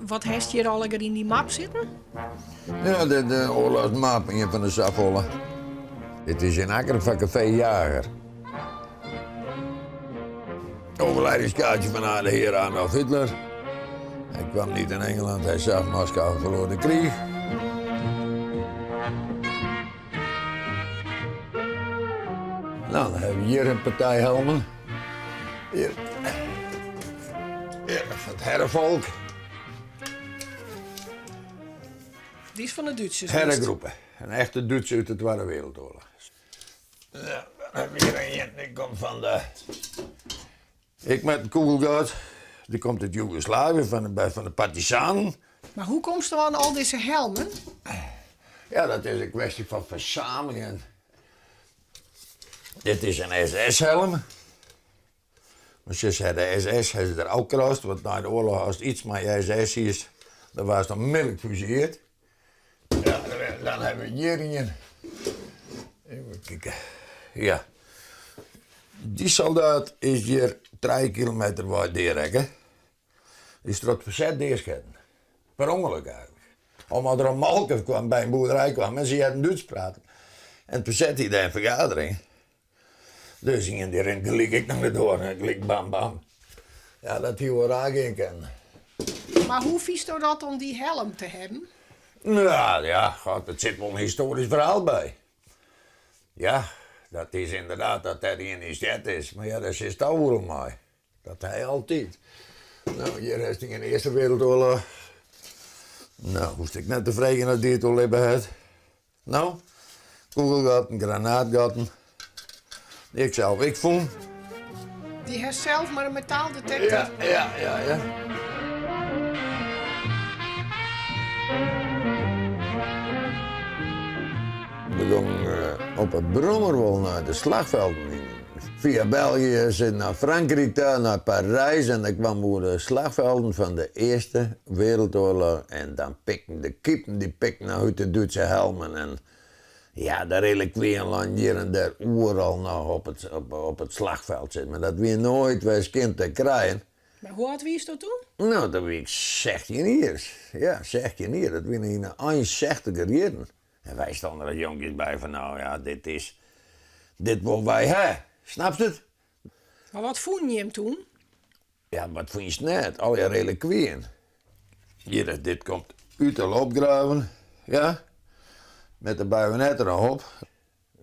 Wat hast hjir allegear yn dy map sitten? Ja, de, de oarlochsmap, ien fan de safolle. Dit is in akker fan Café Jager. Overlijdenskaartje van de heer Adolf Hitler. Hij kwam niet in Engeland, hij zag Moskou en verloor de kriich. Nou, dan hebben we hier een partij helmen. Hier. Hier, van het herrenvolk. Die is van de Dútsers. Herrengroepen. Een echte Duitser uit de Tweede Wereldoorlog. Ja, dan hebben we hier een, die komt van de... Ik met een kûgelgat. Die komt uit Joegoslavië, van de, van de partisanen. Mar hoe komst oan al dizze helmen? Ja, dat is een kwestie van verzamelingen. Dit is een SS-helm. Maar ze zei de SS hebben ze er ook krast, want na de oorlog als het iets met SS is, dan was het onmiddellijk fuseerd. Ja, dan hebben we hier een. Even kijken. Ja. Die soldaat is hier 3 kilometer wijd deurrekken. Die is troch it ferset deasketten. Per ûngelok eigenlijk. Omdat der in molker kwam by in boerderij kwam en se hearden Dútsk praten. En it ferset hie dêr in fergadering. Dus ien dy rint gelyk ek nei de doar en gelyk bam bam. Ja, dat hie wol raar gean kinnen. Mar hoe fynsto dat om dy helm te hawwen? Nou ja, god, der sit wol in histoarysk ferhaal by. Ja, dat is ynderdaad dat dêr ien yn stjerd is. Mar ja, dêr sitst oeral mei. Dat hy altyd. No, hjir hast ien Earste Wereldoarloch. No, hoechst ek net te freegjen oft dy it oerlibbe hat. No, kûgelgatten, granaatgatten. Dy ik sels ek fûn. Dy hast sels mei in metaaldetektor? Ja, ja, ja, ja. We gongen op 'e brommer wol nei de slachfelden yn. Fia België se nei Frankryk ta, nei Parys en dan kwam oer de slachfelden fan de Earste Wereldoarloch en dan pikten de kipen, dy pikten noch út de Dútse helmen en ja, de relikwieën leinen hjir en dêr oeral noch op it, op it slachfeld sit, mar dat wie noait wer skjin te krijen. Mar hoe âld wiesto toen? No, doe wie ik sechtjin jier. Ja, sechtjin jier. Dat wiene yn de ein sechtiger jierren. En wy stonden der as jonkjes by fan no ja, dit is, dit wolle wy ha. Snapst it? Mar wat fûnen jim toen? Ja, wat fynst net? Allegear relikwieën. Hjir, dit komt út de loopgraven, ja, met de bajonet der noch op.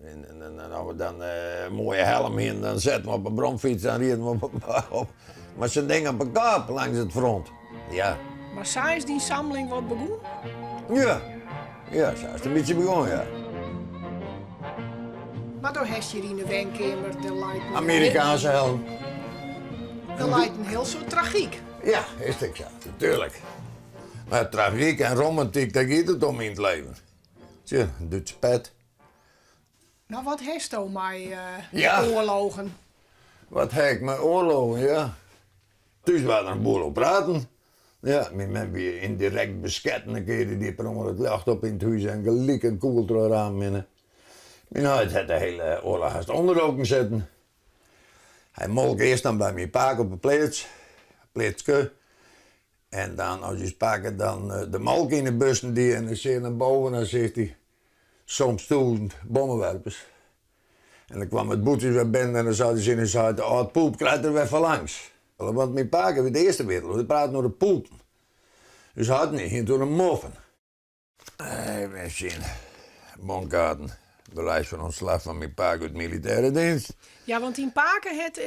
En, en, en, as we dan in moaie helm hienen, dan setten we op 'e bromfyts en rieden we op, op, mei sa'n ding op 'e kop langs it front. Ja. Mar sa is dyn samling wat begûn? Ja, ja, sa is it in bytsje begûn, ja. Mar do hast hjir yn de wenkeamer der leit in Amerikaanse helm. Der leit in hiel soad tragyk. Ja, is it ek sa, natuerlik. Mar tragyk en romantyk, dêr giet it om yn it leven. Tsje, in Dútse pet. No, wat hasto mei oarlogen? Wat ha ik mei oarlogen, ja. Thús waard der in boel oer praten. Ja, myn mem wie yndirekt besketten in kear, dy die per ûngelok it ljocht op yn it hûs en gelyk in kûgel troch it raam hinne. Myn heit hat de hiele oarloch hast ûnderdoken sitten. Hy molk earst dan by myn pake op 'e pleats, pleatske. En dan as ús pake dan de molke yn de bussen die en hy seach nei boven, dan seach hy soms tûzen bommewerpers. En dan kwam it bûtjes wer binnen en dan sei er tsjin ús heit, de âld poep krijt der wer foar langs. Want myn pake wie de Earste Wereldoarloch, dy praten oer de poepen. Us heit hie it oer de moffen. Even sjen. Bonkaarten. Bewijs van ontslag van myn pake út militêre dienst. Ja, want dyn pake hat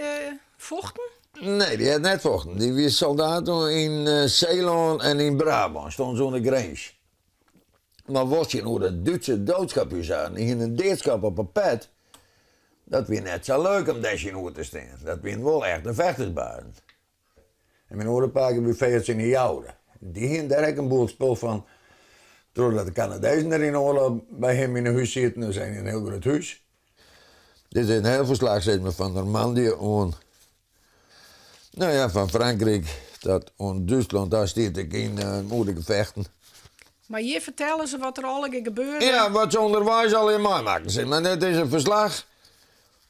fochten? Nee, dy hat net fochten. Dy wie soldaat yn Seelân en yn Brabân, stond se oan de grins. Mar wolst tsjinoer de Dútse doodskaphuzaren, dy hiene in deadskop op 'e pet, dat wie net sa leuk om dêr tsjinoer te stean. Dat wiene wol echte fechtersbazen. En myn oare pake wie feearts yn 'e Joure. Dy hiene dêr ek in boel spul fan. Trochdat de Kanadezen der yn 'e oarloch by him yn 'e hús sieten, dus yn in hiel grut hús. Dit is in hiel ferslach sis mar, fan Normandië oan, no ja, fan Frankryk tot oan Dútslân. Dêr stiet ek yn oer de gefechten. Mar hjir fertelle se wat der allegear gebeurde. Ja, wat se ûnderweis allegear meimakken. Sis mar. Dit is in ferslach,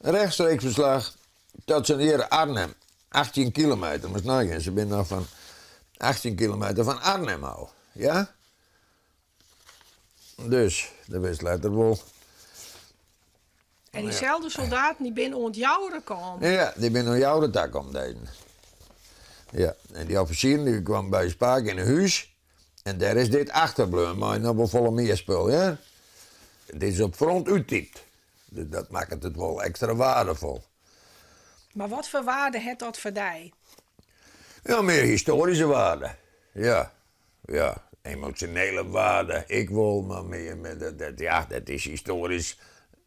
in rechtstreeks ferslach, tot se hjir Arnhem, 18 kilometer, moatst neigean, se binne noch fan. 18 kilometer fan Arnhem ôf, ja? Dus, dat wist letter wol. En dyselde soldaten dy binne oant Joure kaam? Ja, dy binne oant Joure ta kommen deden. Ja, en dy offisieren dy kwamen by ús pake yn 'e hús en dêr is dit achterbleaun mei noch wol folle mear spul, ja. Dit is op front úttypt, dus dat makket it wol ekstra waardefol. Mar wat foar waarde hat dat foar dy? Ja, mear histoaryske waarde, ja. Ja, emosjonele waarde ek wol, mar mear, dat, ja, dat is histoarysk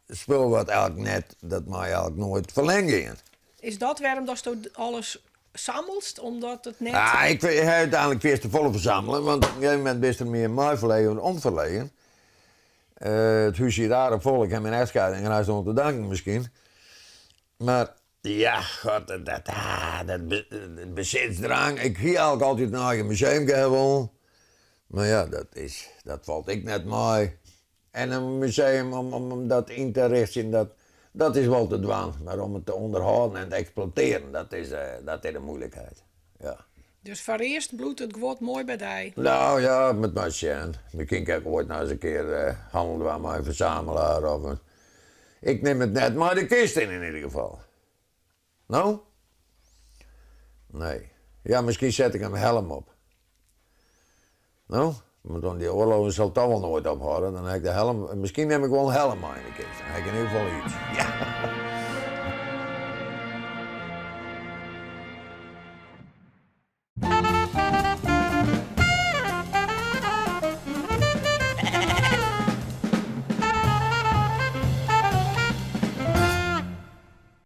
spul wat eigentlik net, dat mei eigentlik noait ferlern gean. Is dat wêrom datsto alles sammelst, omdat it net. Ah, ik ha úteinlik fierste folle fersammele, want op in gegeven momint bist der mear mei ferlegen as om ferlegen. It hús siet aardich fol, ik ha myn echtskieding der hast oan te danken miskien. Mar Ja, god, dat, dat besitsdrang. Ik hie eigentlik altyd in eigen museum hawwe wollen. Mar ja, dat, is, dat falt ek net mei. En in museum om, om dat yn te richtsjen, dat, dat is wol te dwaan. Mar om it te ûnderhâlden en te eksploitearjen, dat is, dat is de moeilikheid. Ja. Dus foarearst bliuwt it guod moai by dy? Nou ja, moat mar sjen. Miskien kin ik oait noch ris in kear hannel dwaan mei in fersamelaar of in. Ik nim it net mei de kist yn yn ieder gefal. No? Nee. Ja, miskien set ik in helm op. No? Want dan dy oarloggen sil toch wol noait ophâlde. Dan ha ik de helm. Miskien nim ik wol in helm mei yn de kist. Dan ha ik yn ieder gefal iets. Ja.